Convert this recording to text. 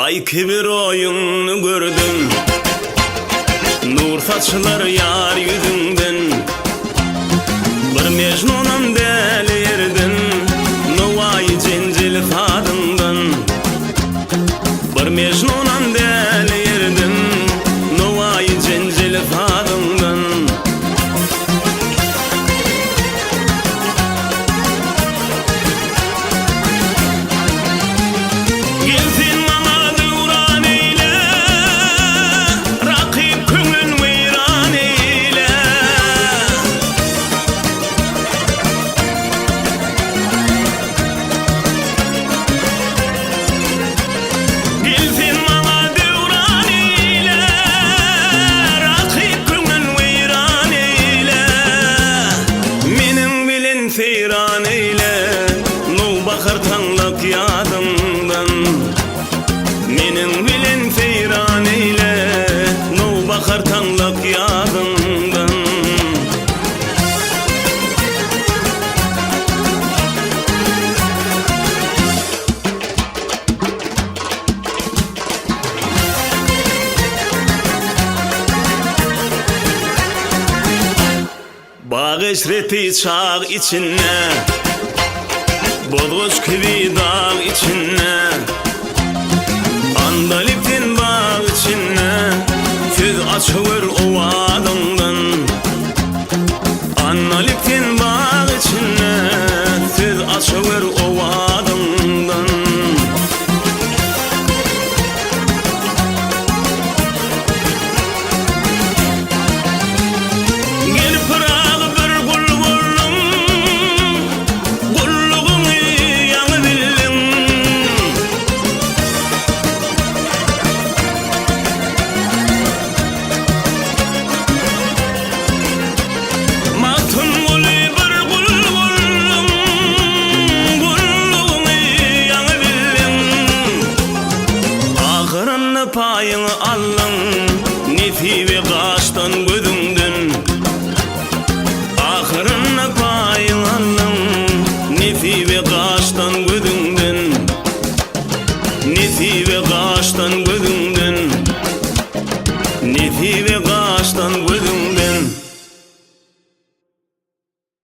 Aý kibi roýuňny gördüm. Nur saçylar ýar ýüzüňden. Bir Mejnunam däli ýerden, Nowaýy jenjel sazyňdan. Bir Mejnunam däli ýerden, Nowaýy jenjel sazyňdan. Gel sen maňa döwran eýle, Rakyp köňlün weýran eýle. Gel sen maňa döwran eýle, Rakyp köňlün weýran eýle. Meniň bilen seýran eýle, Nowbahar taňlak ýadyňdan. Meniň bilen seýran eýle, Nowbahar taňlak ýadyňdan. Bag eşreti çag içinde, Bozgaç kibi dag içinde, Andalyp sen bag içinde, Söz açywer owazyňdan.